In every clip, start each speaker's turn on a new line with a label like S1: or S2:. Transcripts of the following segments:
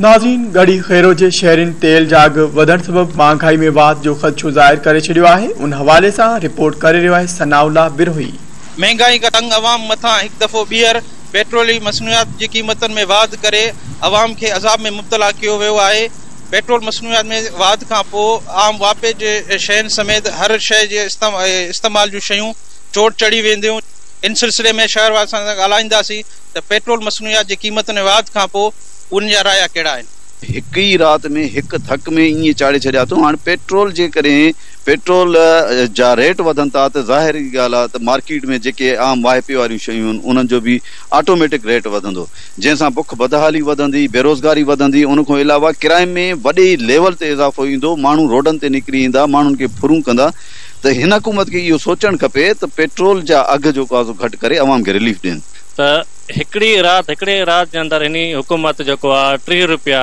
S1: ناظرين ڳڙهي خيرو جي شهرين تيل جا اگهه وڌڻ سبب مهانگائي ۾ واڌ جو خدشو ظاهر ڪري ڇڏيو آهي ان حوالي سان رپورٽ ڪري رهيو آهي ثناء الله بروهي.
S2: مهنگائي کان تنگ عوام مٿان هڪ دفعو ٻيهر پيٽرولي مصنوعات جي قيمتن ۾ واڌ ڪري عوام کي عذاب ۾ مبتلا ڪيو ويو آهي پيٽرول مصنوعات ۾ واڌ کان پوء عام واهپي جي شين سميت هر شيء جي استعمال جون شيون چوٽ چڙهي وينديون ان سلسلي ۾ شهر واسين سان ڳالهائينداسين ته پيٽرول مصنوعات جي قيمتن ۾ واڌ کان پوء انهن جا رايا ڪهڙا آهن؟
S3: هڪ ئي رات ۾ هڪ ڌڪ ۾ ائين چاڙهي ڇڏيا اٿئون. هاڻ پيٽرول جيڪڏهن پيٽرول جا ريٽ وڌن ٿا ته ظاهر ڳالهه آهي ته مارڪيٽ ۾ جيڪي عام واهپي واريون شيون آهن انهن جو به آٽوميٽڪ ريٽ وڌندو جنهن سان بک بدحالي وڌندي، بيروزگاري وڌندي ان کان علاوه ڪرائم ۾ وڏي ليول تي اضافو ايندو، ماڻهو روڊن تي نڪري ايندا، ماڻهن کي ڦرون ڪندا ته هن حڪومت کي اهو سوچڻ کپي ته پيٽرول جا اگهه جيڪو آهي سو گهٽ ڪري عوام کي رليف ڏين.
S4: ته هڪڙي رات هڪڙي رات جي اندر هني حڪومت جيڪو آ 30 روپيا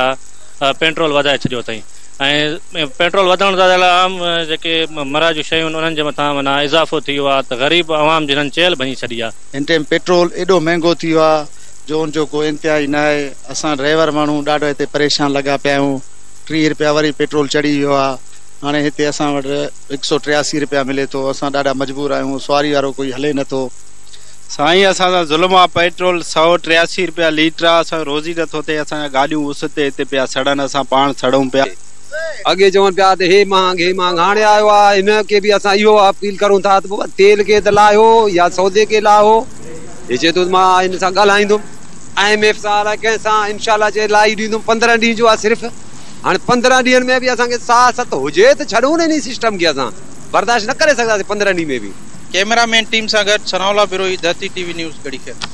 S4: پيٽرول وڌائي ڇڏيو اٿئي ۽ پيٽرول وڌڻ سان عام جيڪي مرا جون شيون انهن جي مٿان معنيٰ اضافو ٿي ويو آ ته غريب عوام جي هنن چيلهه ڀڃي ڇڏي آ.
S5: هن ٽيم پيٽرول ايڏو مهنگو ٿي ويو آ جو ان جو ڪو انتها ئي نه آهي اسان ڊرائيور ماڻهو ڏاڍو هتي پريشان لڳا پيا آهيون 30 روپيا وري پيٽرول چڙهي ويو آ هاڻي هتي اسان وٽ 183 روپيا ملي ٿو اسان ڏاڍا مجبور آهيون سواري وارو ڪوئي هلي نٿو.
S6: سائين اسان سان ظلم آ پيٽرول 183 رپيا ليٽر آ اسان جو روزي نٿو ٿئي اسان جا گاڏيون اس تي هتي پيا سڙن اسان پاڻ سڙون پيا.
S7: اڳي چون پيا ته هي مهانگ هي مهانگ هاڻي آيو آ هن کي به اسان اهو اپيل ڪرون ٿا ته بابا تيل کي ته لاهيو يا سودي کي لاهو هي چئي ٿو ته مان هن سان ڳالهائيندم I M F سان الائي ڪنهن سان انشاء الله چئي لاهي ڏيندم 15 ڏينهن جو آ صرف هاڻي 15 ڏينهن ۾ به اسان کي ساهه ست هجي ته ڇڏون نه انهي سسٽم کي اسان برداشت نه ڪري سگهنداسين 15 ڏينهن ۾ به.
S2: ڪئميرا مين ٽيم سان گڏ Sanaullah Brohi, Dharti T V news, Garhi Khero.